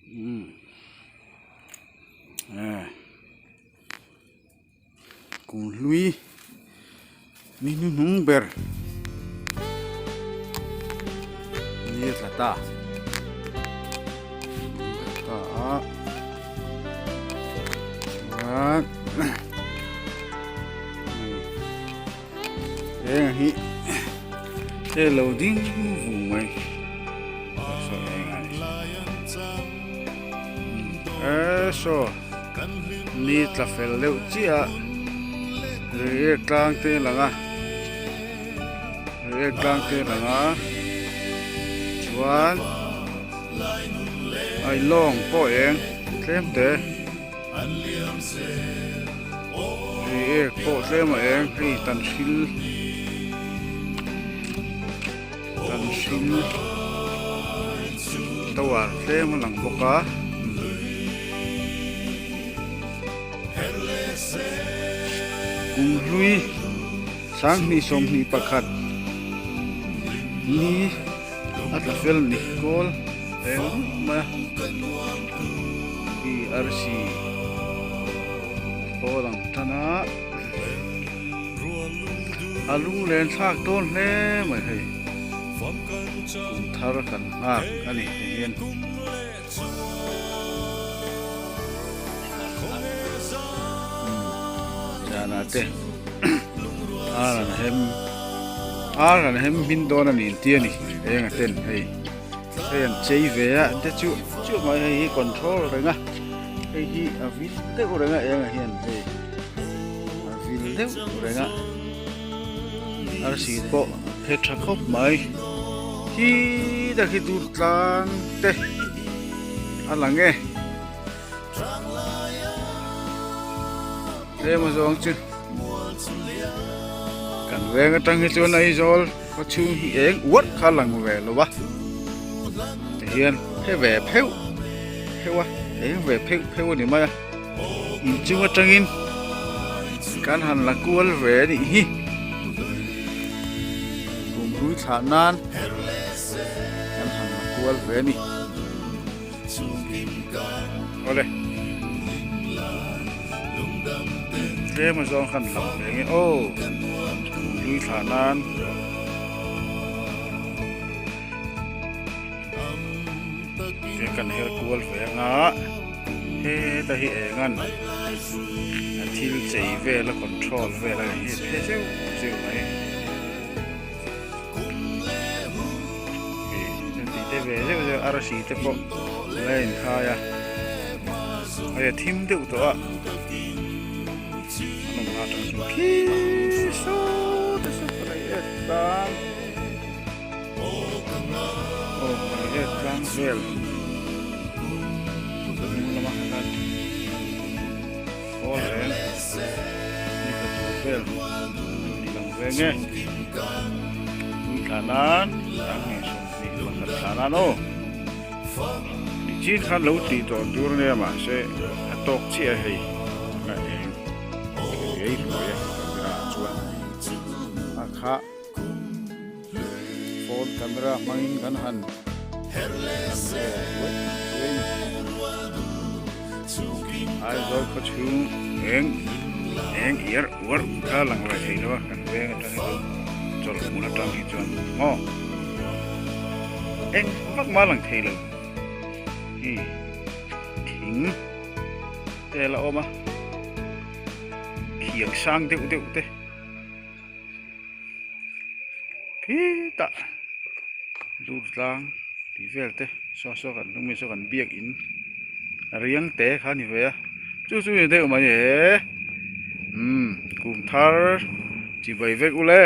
Umm eh kum hlui ni hnuhnung ber ni a tla ta ta a chuan eng hi hei lo ding vung mai saw eng a ni e saw ni tla fel deuh chiah a reiek tlang te a lang a reiek tlang te a lang a chuan a lawng pawh eng tlem te. Reiek pawh tlem a eng hei tan hril tan hril tower tlem a lang bawk a kum hlui sanghnih sawmhnih pakhat ni a tla fel ni kawl eng ruih mai a hi arsi pawh a lang tan a a lunglen thlak dawn hle mai hei kum thar kan nghak a ni ti hian. Zan ah te ar an hem ar an hem hmin dawn a ni an ti a ni eng a ten hei hei an chei ve a te chu chu mai hei hi control reng a hei hi a vil deuh reng a eng ah hian hei a vil deuh reng a arsi pawh a phe tha khawp mai hi tak hi dur tlang te a lang e. Tlem a zawng chu kan veng atang hi chuan Aizawl khaw chhung hi eng uarh kha lang ve lo va tihian phe ve pheuh pheuh a eng ve pheuh pheuh a ni mai a inchung atangin kan han la kual ve a nih hi kum hlui thlah nan kan han la kual ve a ni. Awle tlem a zawng khan lang ve nge aw hlui thlah nan te kan her kual ve anga heta hi eng an a thil chei vel a control vel a hi phe zeuh zeuh mai. Tih te ve zeuh zeuh arsi te pawh la inkhai a hei a thim deuh tawh a an awm atang chuan khi saw te saw reiek tlang aw reiek tlang vel hnung lama khan Aw reng ni tla tur vel ni lang ve nge tui thla nan sanghnih sawmhnih pakhat thla nan aw ni chin khan lo tih tawh tur ania mahse a tawk chiah a hei a eng riai ruai a camera ah chuan a kha phone camera hmangin kan han han ve ruai ruai a ni. Aizawl khaw chhung eng eng iar uar kha lang ve thei lo a kan veng atang hi chuan chawlh hmun atang hi chuan maw eng vak mah lang thei lo hi thing te la awm a khiang sang deuh deuh te. Khitah dur tlang tih vel te saw saw kan hnung mi saw kan biak in a riang te kha a ni ve a chu chu ni deuh mai e umm kum thar chibai vek ule.